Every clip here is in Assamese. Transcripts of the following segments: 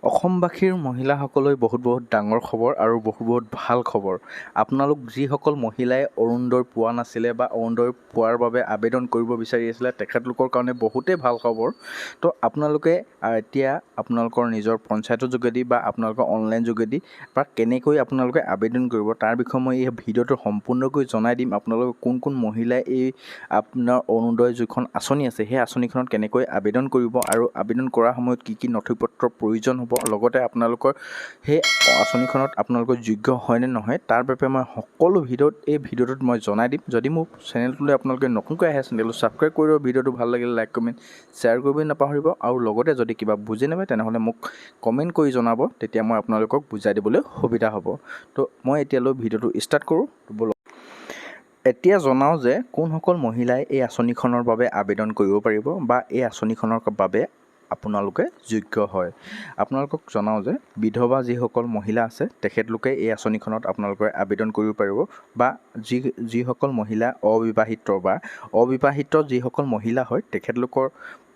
অসমবাসীৰ মহিলাসকলৈ বহুত বহুত ডাঙৰ খবৰ আৰু বহুত বহুত ভাল খবৰ। আপোনালোক যিসকল মহিলাই অৰুণোদয় পোৱা নাছিলে বা অৰুণোদয় পোৱাৰ বাবে আবেদন কৰিব বিচাৰি আছিলে, তেখেতলোকৰ কাৰণে বহুতেই ভাল খবৰ। তো আপোনালোকে এতিয়া আপোনালোকৰ নিজৰ পঞ্চায়তৰ যোগেদি বা আপোনালোকৰ অনলাইন যোগেদি বা কেনেকৈ আপোনালোকে আবেদন কৰিব, তাৰ বিষয়ে মই এই ভিডিঅ'টো সম্পূৰ্ণকৈ জনাই দিম। আপোনালোকে কোন কোন মহিলাই এই আপোনাৰ অৰুণোদয় যিখন আঁচনি আছে, সেই আঁচনিখনত কেনেকৈ আবেদন কৰিব আৰু আবেদন কৰাৰ সময়ত কি কি নথি পত্ৰৰ প্ৰয়োজন হ'ব, লগতে আপোনালোকৰ সেই আঁচনিখনত আপোনালোকৰ যোগ্য হয়নে নহয়, তাৰ বাবে মই সকলো ভিডিঅ'ত এই ভিডিঅ'টোত মই জনাই দিম। যদি মোৰ চেনেলটোলৈ আপোনালোকে নতুনকৈ আহে, চেনেলটো ছাবস্ক্ৰাইব কৰিব। ভিডিঅ'টো ভাল লাগিলে লাইক, কমেণ্ট, শ্বেয়াৰ কৰিবলৈ নাপাহৰিব আৰু লগতে যদি কিবা বুজি নাপায়, তেনেহ'লে মোক কমেণ্ট কৰি জনাব, তেতিয়া মই আপোনালোকক বুজাই দিবলৈ সুবিধা হ'ব। তো মই এতিয়ালৈ ভিডিঅ'টো ষ্টাৰ্ট কৰোঁ, ব'লক। এতিয়া জনাওঁ যে কোনসকল মহিলাই এই আঁচনিখনৰ বাবে আবেদন কৰিব পাৰিব বা এই আঁচনিখনৰ বাবে আপোনালোকে যোগ্য হয়। আপোনালোকক জনাওঁ যে বিধৱা যিসকল মহিলা আছে, তেখেতলোকে এই আঁচনিখনত আপোনালোকে আবেদন কৰিব পাৰিব বা যিসকল মহিলা অবিবাহিত বা অবিবাহিত যিসকল মহিলা হয়, তেখেতলোকৰ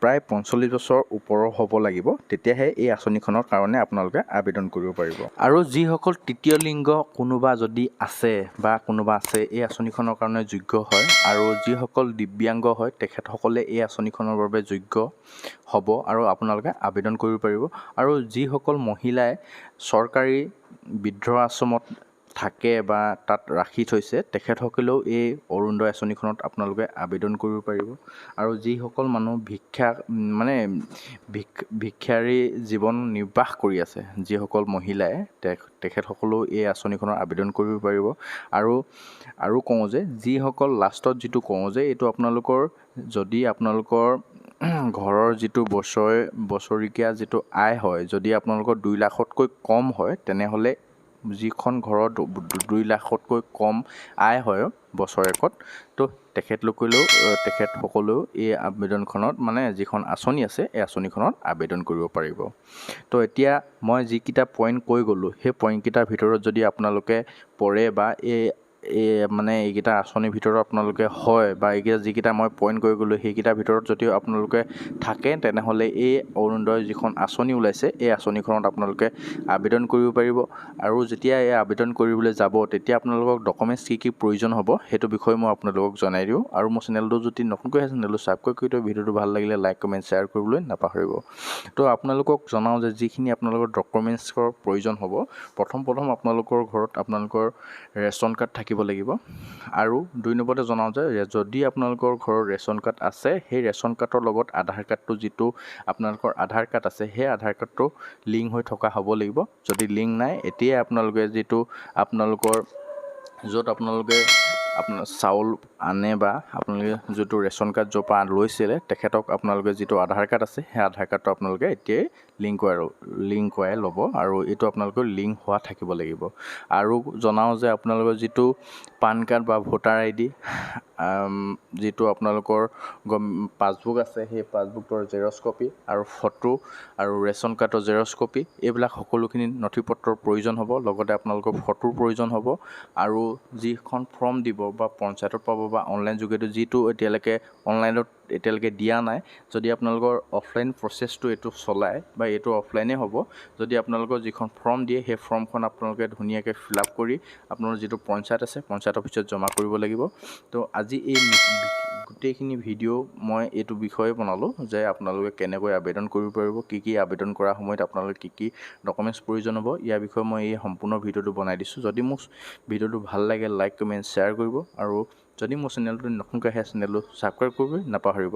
প্ৰায় 45 বছৰ ওপৰৰ হ'ব লাগিব, তেতিয়াহে এই আঁচনিখনৰ কাৰণে আপোনালোকে আবেদন কৰিব পাৰিব। আৰু যিসকল তৃতীয় লিংগ কোনোবা যদি আছে বা কোনোবা আছে, এই আঁচনিখনৰ কাৰণে যোগ্য হয়। আৰু যিসকল দিব্যাংগ হয়, তেখেতসকলে এই আঁচনিখনৰ বাবে যোগ্য হ'ব আৰু আপোনালোকে আবেদন কৰিব পাৰিব। আৰু যিসকল মহিলাই চৰকাৰী বৃদ্ধ আশ্ৰমত থাকে বা তাত ৰাখি থৈছে, তেখেতসকলেও এই অৰুণোদয় আঁচনিখনত আপোনালোকে আবেদন কৰিব পাৰিব। আৰু যিসকল মানুহ ভিক্ষা মানে ভিক্ষাৰী জীৱন নিৰ্বাহ কৰি আছে, যিসকল মহিলাই, তেখেতসকলেও এই আঁচনিখনৰ আবেদন কৰিব পাৰিব। আৰু কওঁ যে যিসকল লাষ্টত যিটো কওঁ যে এইটো আপোনালোকৰ যদি আপোনালোকৰ ঘৰৰ যিটো বছৰেকীয়া যিটো আয় হয়, যদি আপোনালোকৰ 2 লাখতকৈ কম হয়, তেনেহ'লে যিখন ঘৰত 2 লাখতকৈ কম আয় হয় বছৰেকত, তো তেখেতসকলেও এই আবেদনখনত মানে যিখন আঁচনি আছে, এই আঁচনিখনত আবেদন কৰিব পাৰিব। তো এতিয়া মই যিকেইটা পইণ্ট কৈ গ'লোঁ, সেই পইণ্টকেইটাৰ ভিতৰত যদি আপোনালোকে পৰে বা এই এই মানে এইকেইটা আঁচনিৰ ভিতৰত আপোনালোকে হয় বা এইকেইটা যিকেইটা মই পইণ্ট কৈ গ'লোঁ, সেইকেইটাৰ ভিতৰত যদি আপোনালোকে থাকে, তেনেহ'লে এই অৰুণোদয় যিখন আঁচনি ওলাইছে, এই আঁচনিখনত আপোনালোকে আবেদন কৰিব পাৰিব। আৰু যেতিয়া এই আবেদন কৰিবলৈ যাব, তেতিয়া আপোনালোকক ডকুমেণ্টছ কি কি প্ৰয়োজন হ'ব, সেইটো বিষয়ে মই আপোনালোকক জনাই দিওঁ। আৰু মোৰ চেনেলটো যদি নতুনকৈ আছে, চেনেলটো ছাবস্ক্ৰাইব কৰি দিয়ক। ভিডিঅ'টো ভাল লাগিলে লাইক, কমেণ্ট, শ্বেয়াৰ কৰিবলৈ নাপাহৰিব। তো আপোনালোকক জনাওঁ যে যিখিনি আপোনালোকৰ ডকুমেণ্টছৰ প্ৰয়োজন হ'ব, প্ৰথম প্ৰথম আপোনালোকৰ ঘৰত আপোনালোকৰ ৰেচন কাৰ্ড থাকিব লাগিব। আৰু দুই নম্বৰতে জনাওঁ যে যদি আপোনালোকৰ ঘৰত ৰেচন কাৰ্ড আছে, সেই ৰেচন কাৰ্ডৰ লগত আধাৰ কাৰ্ডটো, যিটো আপোনালোকৰ আধাৰ কাৰ্ড আছে, সেই আধাৰ কাৰ্ডটো লিংক হৈ থকা হ'ব লাগিব। যদি লিংক নাই, এতিয়াই আপোনালোকে যিটো আপোনালোকৰ য'ত আপোনালোকে আপোনাৰ চাউল আনে বা আপোনালোকে যিটো ৰেচন কাৰ্ড য'ৰ পৰা লৈছিলে, তেখেতক আপোনালোকে যিটো আধাৰ কাৰ্ড আছে, সেই আধাৰ কাৰ্ডটো আপোনালোকে এতিয়াই লিংক কৰাই ল'ব আৰু এইটো আপোনালোকৰ লিংক হোৱা থাকিব লাগিব। আৰু জনাওঁ যে আপোনালোকৰ যিটো পান কাৰ্ড বা ভোটাৰ আইডি, যিটো আপোনালোকৰ গম পাছবুক আছে, সেই পাছবুকৰ জেৰক্স কপি আৰু ফটো আৰু ৰেচন কাৰ্ডৰ জেৰক্স কপি, এইবিলাক সকলোখিনি নথি পত্ৰৰ প্ৰয়োজন হ'ব। লগতে আপোনালোকৰ ফটোৰ প্ৰয়োজন হ'ব। আৰু যিখন ফৰ্ম দিব বা পঞ্চায়তত পাব বা অনলাইন যোগেদি, যিটো এতিয়ালৈকে অনলাইনত এতিয়ালৈকে দিয়া নাই, যদি আপোনালোকৰ অফলাইন প্ৰচেছটো এইটো চলায় বা এইটো অফলাইনেই হ'ব, যদি আপোনালোকৰ যিখন ফৰ্ম দিয়ে, সেই ফৰ্মখন আপোনালোকে ধুনীয়াকৈ ফিল আপ কৰি আপোনালোকৰ যিটো পঞ্চায়ত আছে, পঞ্চায়ত অফিচত জমা কৰিব লাগিব। তো আজি এই গোটেইখিনি ভিডিঅ' মই এইটো বিষয়ে বনালোঁ যে আপোনালোকে কেনেকৈ আবেদন কৰিব পাৰিব, কি কি আবেদন কৰাৰ সময়ত আপোনালোকে কি কি ডকুমেণ্টছ প্ৰয়োজন হ'ব, ইয়াৰ বিষয়ে মই এই সম্পূৰ্ণ ভিডিঅ'টো বনাই দিছোঁ। যদি মোক ভিডিঅ'টো ভাল লাগে, লাইক, কমেণ্ট, শ্বেয়াৰ কৰিব আৰু যদি মোৰ চেনেলটো নতুনকৈ আহে, চেনেলটো ছাবস্ক্ৰাইব কৰিব নাপাহৰিব।